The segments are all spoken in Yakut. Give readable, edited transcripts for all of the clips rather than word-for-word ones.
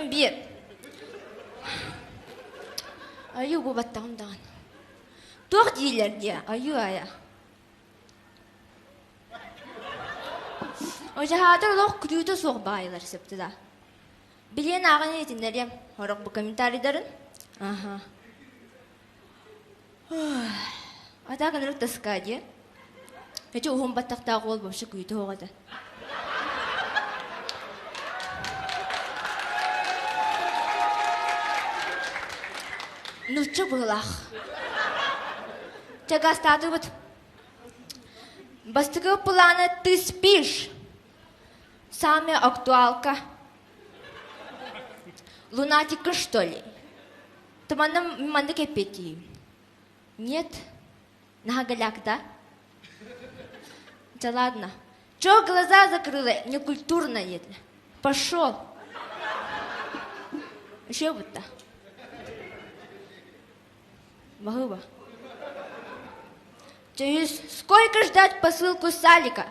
Син биир. Айыы бу баттаҕым даҕаны. Туох дииллэр диэ, айыы айа. Ожаһаатар олох күтүүтэ суох баайылар сөптүлэ. Билиэн ааҕан иһитиннэриэм, сорох бу комментарийдарын. Аха. А так ынырык тоска дии. Эчи уһун баттахтаах уол вообще күүтэ суох этэ. Нучча быһылаах. Чэ, гастаатыбыт. Бастакы плана ты спишь. Самая актуалка. Лунатика, что ли? Ты манна маннык эппиэттиим. Нет. Наһаа голяк, да? Да ладно. Чё глаза закрыла? Некультурно это. Пошел. Еще будто. Баһыыба. Чөйүс, сколько ждать посылку с Алика?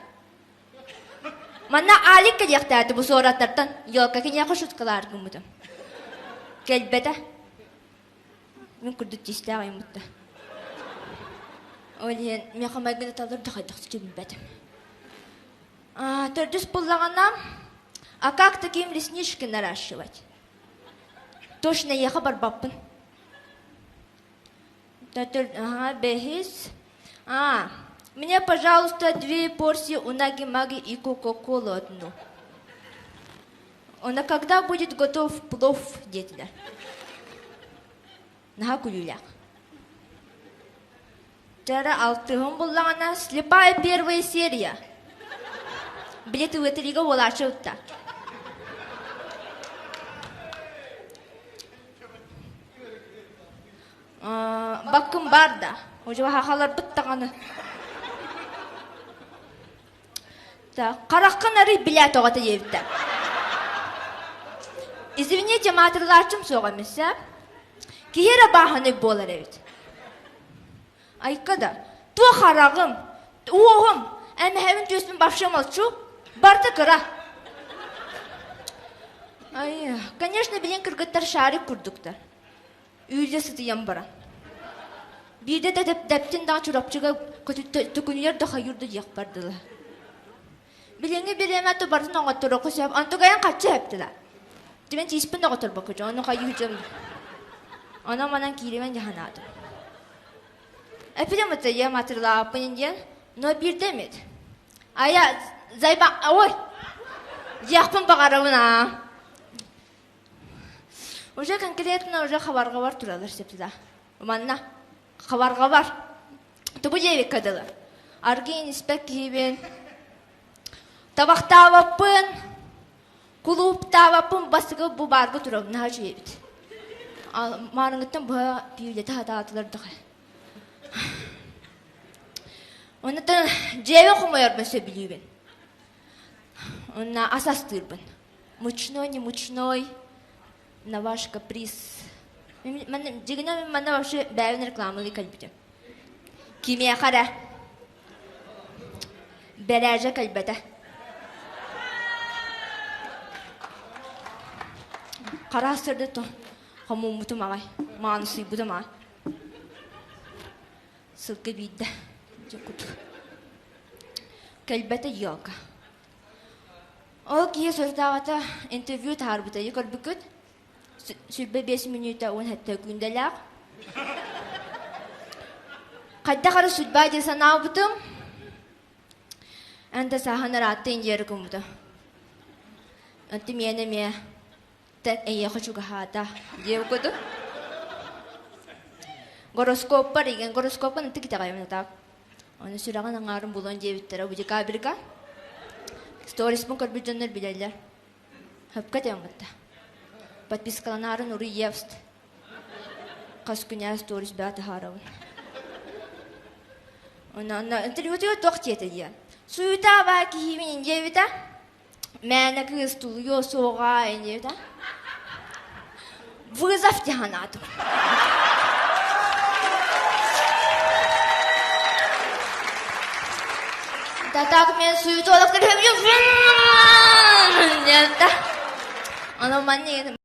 Манна Алик кэлиэхтээтэ бу суораттартан. Елка киниэхэ шуткалаар гыммытым. Кэлбэтэ. Мин курдук тиистээх айыммытта. Ол иһин миэхэ майгыны талар да хайдах билбэтим. А, төрдүс буллаҕына, а как таким реснички наращивать? Точно эйиэхэ барбаппын. Ага, бэһис. А, мне, пожалуйста, две порции унаги-маги и кока-колу одну. Она когда будет готов плов диэтилэр. Наһаа күлүүлээх. Дьара алтыһын буллаҕына слепая первая серия. Билет ыытырыыга уолааччы ытта. Баккым баар да. Уже хахаларбыт даҕаны. Хараххын арый билээт оҕото диэбиттэр. Извините, маатырылааччым суох эмис, ээ. Киһи эрэ бааһынай буолар эбит. Айка да, туох хараҕым, уоһум, эмэһэбин түөспүн вообще молчу, барыта кыра. Ай, конечно, билин кыргыттар шарик курдуктар. Үүлэ сытыйан баран. Биирдэ да дэптин даҕа Чурапчыга төкүнүйэр да хайыыр да диэх бардылар. Билиҥҥи бириэмэ то барытын оҥотторуохха сөп, онтугайан хаччы эптилэр. Тимэн тииспин да оҕоторбокко дьон, ону хайыы Онон манан кииримэн дьаһанаатым. Эпидем это материалааппын диэн, но биирдэ эмит. Ая, зайба, ой, диэхпин баҕарабын аа. Уже конкретно уже хабарҕабар туралар сөптүлэ. Манна хабарҕабар. Тугу диэбиккэ дылы. Аргыын испэт киһибин. Табахтаабаппын, кулууптаабаппын бастакы бу баарга турабын наһаа үчүгэй эбит. Маарыҥҥыттан быһа пиилэтэ сатаатылар даҕа. Оннуттан дьиэбин хомуйарбын сөбүлүүбүн. Онно ас астыырбын. Мучной, не мучной, на ваш каприз. Дьигинэ манна вообще бэйэбин рекламалыы кэлбитим. Кимиэхэ эрэ бэрээжэ кэлбэтэ. Хараас сырды хомуммутум аҕай, маанысыйбытым аҕай. Сылгы биирдэ дьокуту. Кэлбэтэ елка. Ол киһи соторутааҕыта интервью таһаарбыта көрбүккүт? 25 мүнүүтэ 17 күндэлээх. Хайдах эрэ судьба дии санаабытым. Эн да сааһын ыраатта индиэрэ гыммыта. Онтум миэнэ эмиэ эйиэхэ чугаһаата диэбит курдук. Гороскоппар игин гороскоппун ытык итэҕэйэбин так. Ону сүрэҕин аҥаарын булан диэбиттэрэ бу декабрьга. Сториспын көрбүт дьоннор билэллэр. Хөпкө диэн кытта. Подпискаланаарын уруй евст. Хас күнээ сторис баа таһаарабын. Онно интервьютугар туох диэтэ диэн. Суюта баа киһибин диэбитэ. Мээнэ кыыс тулуйуо суоҕа диэбитэ. Вызов дьаһанаатым. Да так мен суютолог диэбитэ. Ону манна